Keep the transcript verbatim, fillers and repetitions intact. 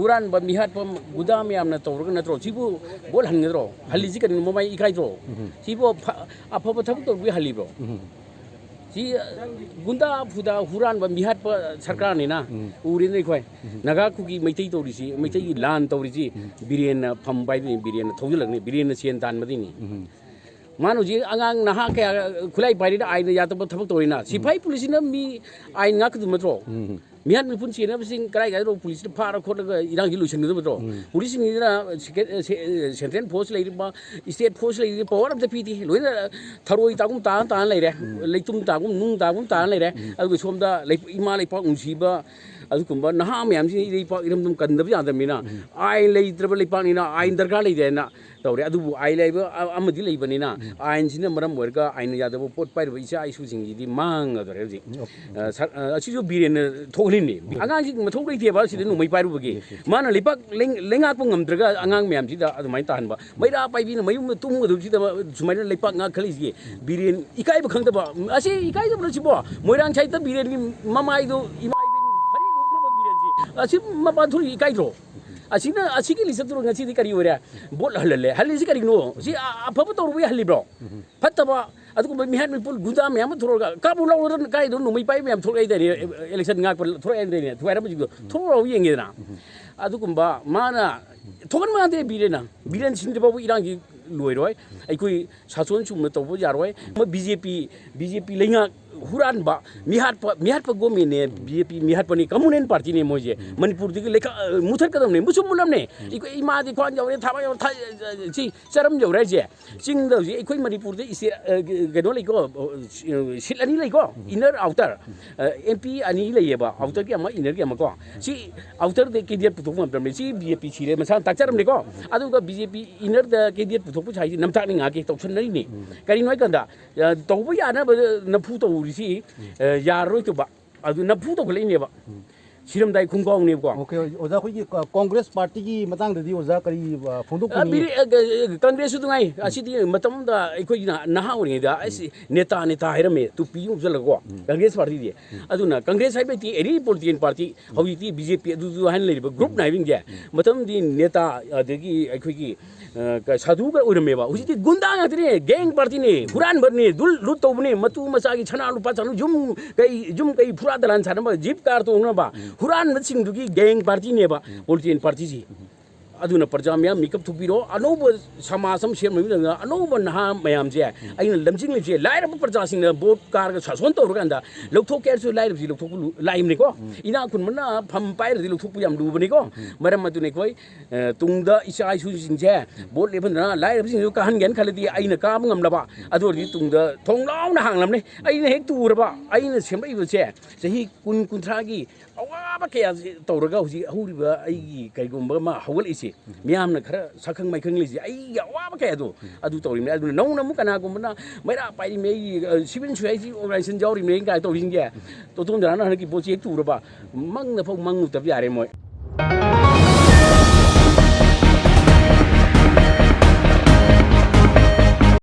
ꯍꯨꯔꯥꯟꯕ, ꯃꯤꯍꯥꯠꯄ, ꯒꯨꯟꯗꯥ ꯃꯌꯥꯝꯅ ꯇꯧꯔꯒ ꯅꯠꯇ꯭ꯔꯣ? ꯁꯤꯕꯨ ꯚꯣꯠ ꯍꯟꯒꯗ꯭ꯔꯣ? ꯍꯜꯂꯤꯁꯤ ꯀꯔꯤꯅꯣ? ꯃꯃꯥꯏ ꯏꯀꯥꯏꯗ꯭ꯔꯣ? ꯁꯤꯕꯨ ꯐ-, ꯑꯐꯕ ꯊꯕꯛ ꯇꯧꯕꯒꯤ ꯍꯜꯂꯤꯕ꯭ꯔꯣ? ꯁꯤ, ꯑ, ꯒꯨꯟꯗꯥ ꯐꯨꯗꯥ ꯍꯨꯔꯥꯟꯕ ꯃꯤꯍꯥꯠꯄ ꯁꯔꯀꯥꯔꯅꯤꯅ ꯎꯔꯦꯅ ꯑꯩꯈꯣꯏ꯫ ꯅꯥꯒꯥ ꯀꯨꯀꯤ ꯃꯩꯇꯩ ꯇꯧꯔꯤꯁꯤ, ꯃꯩꯇꯩꯒꯤ ꯂꯥꯟ ꯇꯧꯔꯤꯁꯤ, ꯕꯤꯔꯦꯟꯅ ꯐꯝ ꯄꯥꯏꯗꯣꯏꯅꯤ, ꯕꯤꯔꯦꯟꯅ ꯊꯧꯖꯤꯜꯂꯛꯅꯤ, ꯕꯤꯔꯦꯟꯅ ꯁꯦꯟ ꯇꯥꯟꯕꯗꯣꯏꯅꯤ꯫ ꯃꯥꯅ ꯍꯧꯖꯤꯛ ꯑꯉꯥꯡ ꯅꯍꯥ ꯀꯌꯥ ꯈꯨꯠꯂꯥꯏ ꯄꯥꯏꯔꯤꯅ ꯑꯥꯏꯟꯅ ꯌꯥꯗꯕ ꯊꯕꯛ ꯇꯧꯔꯤꯅ? ꯁꯤꯐꯥꯏ ꯄꯨꯂꯤꯁꯁꯤꯅ ꯃꯤ ꯑꯥꯏꯟ ꯉꯥꯛꯀꯗꯕ ꯅꯠꯇ꯭ꯔꯣ? ꯃꯤꯍꯥꯠ ꯃꯤꯄꯨꯟ ꯆꯦꯟꯅꯕꯁꯤꯡ ꯀꯗꯥꯏ ꯀꯗꯥꯏꯗ ꯄꯨꯂꯤꯁꯅ ꯐꯥꯔ ꯈꯣꯠꯂꯒ ꯏꯔꯥꯡꯁꯤ ꯂꯣꯏꯁꯤꯟꯒꯗꯕ ꯅꯠꯇ꯭ꯔꯣ? ꯄꯨꯂꯤꯁꯁꯤꯡꯁꯤꯅ ꯁꯦꯀꯦ-, ꯁꯦ-, ꯁꯦꯟꯇ꯭ꯔꯦꯜ ꯐꯣꯔꯁ ꯂꯩꯔꯤꯕ, ꯁ꯭ꯇꯦꯠ ꯐꯣꯔꯁ ꯂꯩꯔꯤꯕ ꯄꯋꯥꯔ ꯑꯝꯇ ꯄꯤꯗꯦ꯫ ꯂꯣꯏꯅ ꯊꯔꯣꯏ ꯇꯥꯒꯨꯝ ꯇꯥ ꯇꯥꯅ ꯂꯩꯔꯦ꯫ ꯂꯩꯇꯨꯝ ꯇꯥꯒꯨꯝ ꯅꯨꯡ ꯇꯥꯒꯨꯝ ꯇꯥꯅ ꯂꯩꯔꯦ꯫ ꯑꯗꯨꯒ ꯁꯣꯝꯗ ꯂꯩ-, ꯏꯃꯥ ꯂꯩꯄꯥꯛ ꯅꯨꯡꯁꯤꯕ ꯑꯗꯨꯒꯨꯝꯕ ꯅꯍꯥ ꯃꯌꯥꯝꯁꯤꯅ ꯏꯔꯩꯄꯥꯛ ꯏꯔꯝꯗꯝ ꯀꯟꯗꯕ ꯌꯥꯗꯕꯅꯤꯅ, ꯑꯥꯏꯟ ꯂꯩꯇ꯭ꯔꯕ ꯂꯩꯄꯥꯛꯅꯤꯅ ꯑꯥꯏꯟ ꯗꯔꯀꯥꯔ ꯂꯩꯇꯦꯅ ꯇꯧꯔꯦ꯫ ꯑꯗꯨꯕꯨ ꯑꯥꯏꯟ ꯂꯩꯕ ꯑ-, ꯑꯃꯗꯤ ꯂꯩꯕꯅꯤꯅ, ꯑꯥꯏꯟꯁꯤꯅ ꯃꯔꯝ ꯑꯣꯏꯔꯒ ꯑꯥꯏꯟ ꯌꯥꯗꯕ ꯄꯣꯠ ꯄꯥꯏꯔꯨꯕ ꯏꯆꯥ ꯏꯁꯨꯁꯤꯡꯁꯤꯗꯤ ꯃꯥꯡꯒꯗꯧꯔꯦ ꯍꯧꯖꯤꯛ꯫ ꯑ, ꯁ-, ꯑ, ꯑꯁꯤꯁꯨ ꯕꯤꯔꯦꯟꯅ ꯊꯣꯛꯍꯜꯂꯤꯅꯦ꯫ ꯑꯉꯥꯡꯁꯤ ꯃꯊꯧ ꯂꯩꯇꯦꯕ ꯁꯤꯗ ꯅꯣꯡꯃꯩ ꯄꯥꯏꯔꯨꯕꯒꯤ꯫ ꯃꯥꯅ ꯂꯩꯄꯥꯛ ꯂꯩ-, ꯂꯩꯉꯥꯛꯄ ꯉꯝꯗ꯭ꯔꯒ ꯑꯉꯥꯡ ꯃꯌꯥꯝꯁꯤꯗ ꯑꯗꯨꯃꯥꯏꯅ ꯇꯥꯍꯟꯕ꯫ ꯃꯩꯔꯥ ꯄꯥꯏꯕꯤꯅ ꯃꯌꯨꯝꯗ ꯇꯨꯝꯒꯗꯕꯁꯤꯗ ꯁꯨꯃꯥꯏꯅ ꯂꯩꯄꯥꯛ ꯉꯥꯛꯈꯠꯂꯛꯏꯁꯤꯒꯤ ꯕꯤꯔꯦꯟ ꯏꯀꯥꯏꯕ ꯈꯪꯗꯕ꯫ ꯑꯁꯤ ꯏꯀꯥꯏꯗꯕ꯭ꯔꯣ ꯁꯤꯕꯣ? ꯃꯣꯏꯔꯥꯡ ꯁꯥꯏꯠꯇ ꯕꯤꯔꯦꯟꯒꯤ ꯃꯃꯥꯏꯗꯣ, ꯏꯃꯥ ꯏꯕꯦꯟ ꯐꯅꯦꯛ ꯎꯞꯈ꯭ꯔꯕ ꯕꯤꯔꯦꯟꯁꯤ꯫ ꯑꯁꯤ ꯃꯄꯥꯟ ꯊꯣꯛꯂꯛꯏ ꯏꯀꯥꯏꯗ꯭ꯔꯣ? ꯑꯁꯤꯅ, ꯑꯁꯤꯒꯤ ꯂꯤꯁꯇꯨ ꯉꯁꯤꯗꯤ ꯀꯔꯤ ꯑꯣꯏꯔꯦ? ꯚꯣꯠ ꯍꯜꯍꯜꯂꯦ꯫ ꯍꯜꯂꯤꯁꯤ ꯀꯔꯤꯒꯤꯅꯣ? ꯁꯤ ꯑ-, ꯑꯐꯕ ꯇꯧꯔꯨꯕꯩ ꯍꯜꯂꯤꯕ꯭ꯔꯣ? ꯐꯠꯇꯕ ꯑꯗꯨꯒꯨꯝꯕ ꯃꯤꯍꯥꯠ ꯃꯤꯄꯨꯟ ꯒꯨꯟꯗꯥ ꯃꯌꯥꯝ ꯑꯃ ꯊꯣꯛꯂꯛꯑꯒ ꯀꯥꯞꯄꯨ ꯂꯥꯎꯔꯗꯅ ꯀꯥꯏꯗꯅꯣ ꯅꯣꯡꯃꯩ ꯄꯥꯏꯕ ꯃꯌꯥꯝ ꯊꯣꯛꯂꯛꯏꯗꯥꯏꯅꯦ, ꯏꯂꯦꯛꯁꯟ ꯉꯥꯛꯄ ꯊꯣꯛꯂꯛꯏꯗꯥꯏꯅꯦ, ꯊꯨꯒꯥꯏꯔꯝꯕꯁꯤꯡꯗꯣ ꯊꯣꯛꯂꯛꯑꯣ ꯌꯦꯡꯒꯦꯗꯅ꯫ ꯑꯗꯨꯒꯨꯝꯕ ꯃꯥꯅ ꯊꯣꯛꯍꯟꯕ ꯉꯥꯛꯇ ꯕꯤꯔꯦꯟꯅ꯫ ꯕꯤꯔꯦꯟ ꯁꯤꯟꯗ꯭ꯔꯤ ꯐꯥꯎꯕ ꯏꯔꯥꯡꯁꯤ ꯂꯣꯏꯔꯣꯏ꯫ ꯑꯩꯈꯣꯏ ꯁꯥꯁꯣꯟ ꯆꯨꯝꯅ ꯇꯧꯕ ꯌꯥꯔꯣꯏ꯫ ꯃꯣꯏ ꯕꯤ ꯖꯦ ꯄꯤ, ꯕꯤ ꯖꯦ ꯄꯤ ꯂꯩꯉꯥꯛ ꯍꯨꯔꯥꯟꯕ, ꯃꯤꯍꯥꯠꯄ, ꯃꯤꯍꯥꯠꯄ ꯒꯣꯃꯦꯟꯅꯦ, ꯕꯤ ꯖꯦ ꯄꯤ ꯃꯤꯍꯠꯄꯅꯤ, ꯀꯝꯃꯨꯅꯦꯜ ꯄꯥꯔꯇꯤꯅꯦ ꯃꯣꯏꯁꯦ꯫ ꯃꯅꯤꯄꯨꯔꯗꯒꯤ ꯂꯩꯈꯥ-, ꯃꯨꯊꯠꯀꯗꯕꯅꯦ, ꯃꯨꯁꯨ ꯃꯨꯠꯂꯝꯅꯦ꯫ ꯑꯩꯈꯣꯏ ꯏꯃꯥꯗꯤ ꯈ꯭ꯋꯥꯡ ꯌꯧꯔꯦ, ꯊꯥꯕ ꯌꯧꯔꯦ, ꯊꯥ-, ꯁꯤ ꯆꯔꯝ ꯌꯧꯔꯦ ꯍꯥꯏꯁꯦ꯫ ꯆꯤꯡꯗ ꯍꯧꯖꯤꯛ ꯑꯩꯈꯣꯏ ꯃꯅꯤꯄꯨꯔꯗ ꯏꯁꯇꯦꯠ, ꯑ, ꯀꯩꯅꯣ ꯂꯩꯀꯣ, ꯑ, ꯁꯤꯠ ꯑꯅꯤ ꯂꯩꯀꯣ, ꯏꯟꯅꯔ ꯑꯥꯎꯇꯔ꯫ ꯑ, ꯑꯦꯝ ꯄꯤ ꯑꯅꯤ ꯂꯩꯌꯦꯕ, ꯑꯥꯎꯇꯔꯒꯤ ꯑꯃ, ꯏꯟꯅꯔꯒꯤ ꯑꯃꯀꯣ꯫ ꯁꯤ ꯑꯥꯎꯇꯔꯗ ꯀꯦꯟꯗꯤꯗꯦꯠ ꯄꯨꯊꯣꯛꯄ ꯉꯝꯗ꯭ꯔꯕꯅꯤ꯫ ꯁꯤ ꯕꯤ ꯖꯦ ꯄꯤ ꯁꯤꯔꯦ, ꯃꯁꯥꯅ ꯇꯥꯛꯆꯔꯝꯅꯤꯀꯣ꯫ ꯑꯗꯨꯒ ꯕꯤ ꯖꯦ ꯄꯤ ꯏꯟꯅꯔꯗ ꯀꯦꯟꯗꯤꯗꯦꯠ ꯄꯨꯊꯣꯛꯄꯁꯨ ꯍꯥꯏꯁꯤ ꯅꯝꯊꯥꯛꯅꯤ ꯉꯥꯛꯀꯤ ꯇꯧꯁꯟꯅꯔꯤꯅꯤ꯫ ꯀꯔꯤꯅꯣ ꯍꯥꯏ ꯀꯥꯟꯗ, ꯑ, ꯇꯧꯕ ꯌꯥꯅꯕ ꯅꯝꯐꯨ ꯇꯧꯔꯤꯁꯤ, ꯑ, ꯌꯥꯔꯔꯣꯏ ꯇꯧꯕ꯫ ꯑꯗꯨ ꯅꯝꯐꯨ ꯇꯧꯈꯠꯂꯛꯏꯅꯦꯕ꯫ ꯁꯤꯔꯝꯗꯥꯏ ꯈꯣꯡꯒꯥꯎꯅꯦꯕꯀꯣ꯫ ꯑꯣꯀꯦ, ꯑꯣꯖꯥ, ꯑꯩꯈꯣꯏꯒꯤ ꯀ- ꯀꯣꯡꯒ꯭ꯔꯦꯁ ꯄꯥꯔꯇꯤꯒꯤ ꯃꯇꯥꯡꯗꯗꯤ ꯑꯣꯖꯥ ꯀꯔꯤ ꯑ, ꯑ, ꯐꯣꯡꯗꯣꯛꯀꯅꯤ? ꯕꯤꯔꯦ-, ꯑ, ꯀ-, ꯀꯪꯒ꯭ꯔꯦꯁꯁꯨ ꯅꯨꯡꯉꯥꯏ꯫ ꯑꯁꯤꯗꯤ ꯃꯇꯝꯗ ꯑꯩꯈꯣꯏꯒꯤ ꯅꯍꯥ ꯑꯣꯏꯔꯤꯉꯩꯗ ꯑꯁ ꯅꯦꯇꯥ ꯅꯦꯇꯥ ꯍꯥꯏꯔꯝꯃꯦ, ꯇꯨꯄꯤ ꯑꯃ ꯎꯞꯁꯜꯂꯒꯀꯣ, ꯀꯪꯒ꯭ꯔꯦꯁ ꯄꯥꯔꯇꯤꯗꯤ꯫ ꯑꯗꯨꯅ ꯀꯪꯒ꯭ꯔꯦꯁ ꯍꯥꯏꯕꯗꯤ ꯑꯦꯅꯤ ꯄꯣꯂꯤꯇꯤꯀꯦꯜ ꯄꯥꯔꯇꯤ, ꯍꯧꯖꯤꯛꯇꯤ ꯕꯤ ꯖꯦ ꯄꯤ ꯑꯗꯨꯗꯨ ꯍꯥꯏꯅ ꯂꯩꯔꯤꯕ ꯒ꯭ꯔꯨꯞꯅ ꯍꯥꯏꯕꯁꯤꯡꯁꯦ, ꯃꯇꯝꯗꯤ ꯅꯦꯇꯥ ꯑꯗꯒꯤ ꯑꯩꯈꯣꯏꯒꯤ ꯑ, ꯀ-, ꯁꯥꯗꯨꯒ ꯑꯣꯏꯔꯝꯃꯦꯕ꯫ ꯍꯧꯖꯤꯛꯇꯤ ꯒꯨꯟꯗꯥ ꯉꯥꯛꯇꯅꯦ, ꯒꯦꯡ ꯄꯥꯔꯇꯤꯅꯦ, ꯍꯨꯔꯥꯟꯕꯅꯦ, ꯗꯨꯜ ꯂꯨꯠ ꯇꯧꯕꯅꯦ, ꯃꯇꯨ ꯃꯆꯥꯒꯤ ꯁꯅꯥ ꯂꯨꯄꯥ ꯆꯥꯅ ꯌꯨꯝ ꯀꯩ, ꯌꯨꯝ ꯀꯩ ꯐꯨꯔꯥ ꯗꯂꯥꯟ ꯁꯥꯟꯅꯕ, ꯖꯤꯞ ꯀꯥꯔ ꯇꯣꯡꯅꯕ, ꯍꯨꯔꯥꯟꯕꯁꯤꯡꯗꯨꯒꯤ ꯒꯦꯡ ꯄꯥꯔꯇꯤꯅꯦꯕ ꯄꯣꯂꯤꯇꯤꯀꯦꯜ ꯄꯥꯔꯇꯤꯁꯤ꯫ ꯑꯗꯨꯅ ꯄ꯭ꯔꯖꯥ ꯃꯌꯥꯝ ꯃꯤꯀꯞ ꯊꯣꯛꯄꯤꯔꯣ꯫ ꯑꯅꯧꯕ ꯁꯃꯥꯖ ꯑꯃ ꯁꯦꯝꯕ ꯃꯇꯝꯗ ꯑꯅꯧꯕ ꯅꯍꯥ ꯃꯌꯥꯝꯁꯦ ꯑꯩꯅ ꯂꯝꯖꯤꯡꯂꯤꯕꯁꯦ ꯂꯥꯏꯔꯕ ꯄ꯭ꯔꯖꯥꯁꯤꯡꯅ ꯚꯣꯠ ꯀꯥꯔꯒ ꯁꯥꯁꯣꯟ ꯇꯧꯔꯀꯥꯟꯗ ꯂꯧꯊꯣꯛꯀꯦ ꯍꯥꯏꯔꯁꯨ ꯂꯥꯏꯔꯕꯁꯤ ꯂꯧꯊꯣꯛꯄ ꯂꯨ-, ꯂꯥꯏꯕꯅꯤꯀꯣ꯫ ꯏꯅꯥꯛ ꯈꯨꯟꯕꯅ ꯐꯝ ꯄꯥꯏꯔꯗꯤ ꯂꯧꯊꯣꯛꯄ ꯌꯥꯝ ꯂꯨꯕꯅꯤꯀꯣ꯫ ꯃꯔꯝ ꯑꯗꯨꯅ ꯑꯩꯈꯣꯏ, ꯑ, ꯇꯨꯡꯗ ꯏꯆꯥ ꯏꯁꯨꯁꯤꯡꯁꯦ ꯚꯣꯠ ꯂꯦꯞꯍꯟꯗꯅ ꯂꯥꯏꯔꯕꯁꯤꯡꯗꯨ ꯀꯥꯍꯟꯒꯦꯅ ꯈꯜꯂꯗꯤ ꯑꯩꯅ ꯀꯥꯕ ꯉꯝꯂꯕ, ꯑꯗꯨ ꯑꯣꯏꯔꯗꯤ ꯇꯨꯡꯗ ꯊꯣꯡ ꯂꯥꯎꯅ ꯍꯥꯡꯂꯝꯅꯤ꯫ ꯑꯩꯅ ꯍꯦꯛ ꯇꯨꯔꯕ, ꯑꯩꯅ ꯁꯦꯝꯂꯛꯏꯕꯁꯦ ꯆꯍꯤ ꯀꯨꯟ ꯀꯨꯟꯊ꯭ꯔꯥꯒꯤ ꯑꯋꯥꯕ ꯀꯌꯥꯁꯤ ꯇꯧꯔꯒ ꯍꯧꯖꯤꯛ ꯍꯧꯔꯤꯕ ꯑꯩꯒꯤ ꯀꯔꯤꯒꯨꯝꯕ ꯑꯃ ꯍꯧꯒꯠꯂꯛꯏꯁꯦ, ꯃꯤꯌꯥꯝꯅ ꯈꯔ ꯁꯛꯈꯪ ꯃꯥꯏꯈꯪ ꯂꯩꯁꯦ ꯑꯩꯒꯤ ꯑꯋꯥꯕ ꯀꯌꯥꯗꯣ ꯑꯗꯨ ꯇꯧꯔꯤꯕꯅꯤ꯫ ꯑꯗꯨꯅ ꯅꯧꯅ ꯑꯃꯨꯛ ꯀꯅꯥꯒꯨꯝꯕꯅ ꯃꯩꯔꯥ ꯄꯥꯏꯔꯤꯃꯦ, ꯑꯩꯒꯤ, ꯑ, ꯁꯤꯚꯤꯜ ꯁꯣꯁꯥꯏꯇꯤ ꯑꯣꯔꯒꯅꯥꯏꯖꯦꯁꯟ ꯌꯥꯎꯔꯤꯃꯦ ꯀꯥꯏꯅ ꯇꯧꯔꯤꯁꯤꯡꯁꯦ, ꯇꯣꯇꯣꯝ ꯖꯔꯥꯅ ꯍꯟꯗꯛꯀꯤ ꯚꯣꯠꯁꯤ ꯍꯦꯛ ꯇꯨꯔꯕ, ꯃꯪꯗ ꯐꯥꯎ ꯃꯪꯉꯨꯗꯕ ꯌꯥꯔꯦ ꯃꯣꯏ꯫